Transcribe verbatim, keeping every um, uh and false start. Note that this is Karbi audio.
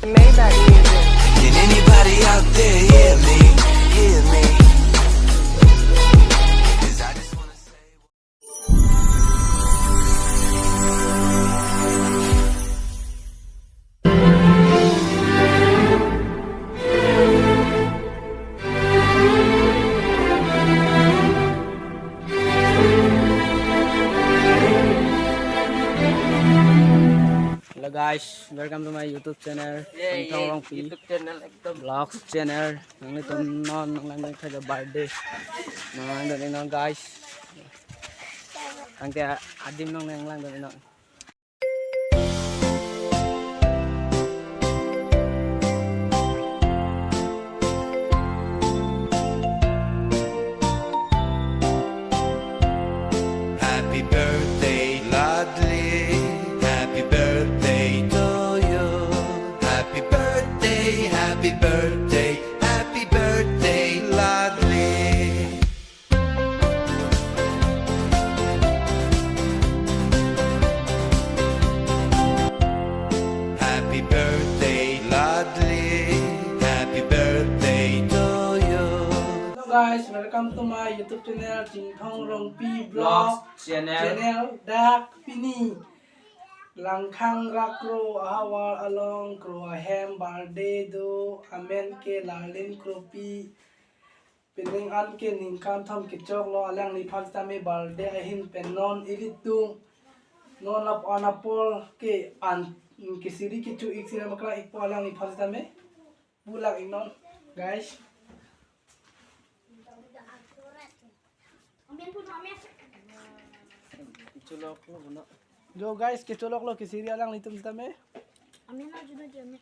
Maybach music. Can anybody out there hear me? Hear me? 'Cause I just wanna say Hello guys, welcome to my YouTube channel, Yay, Chingthong yay, Rongpi YouTube channel ekdom. Vlogs channel. Nanglitum non nanglang nang thaja birthday. Nanglang dun non guys. Tangte adim nang nanglang dun non. Happy birthday, Ladli. Happy birthday to you. Happy birthday, happy birthday, happy birthday, Ladli. Happy birthday, Ladli. Happy birthday to you. Hello guys, welcome to my YouTube channel, Chingthong Rongpi Vlogs Vlogs channel. Channel. Dak pini Langkhang Rakro ahavar along kro ahem birthday do, amen ke Lalin Kropi. Pining an ke ningkan thom kechoklo, alangliphan sitame birthday ahin pen non ilitum non lap anapol ke an kesiri kecho-ik sira maklang-ikpo alangliphan sitame. Bulak-ik non, guys. Kecholoklo, no. Jo guys, kecholoklo kesiri alanglitum sitame. Amen na juno di amen.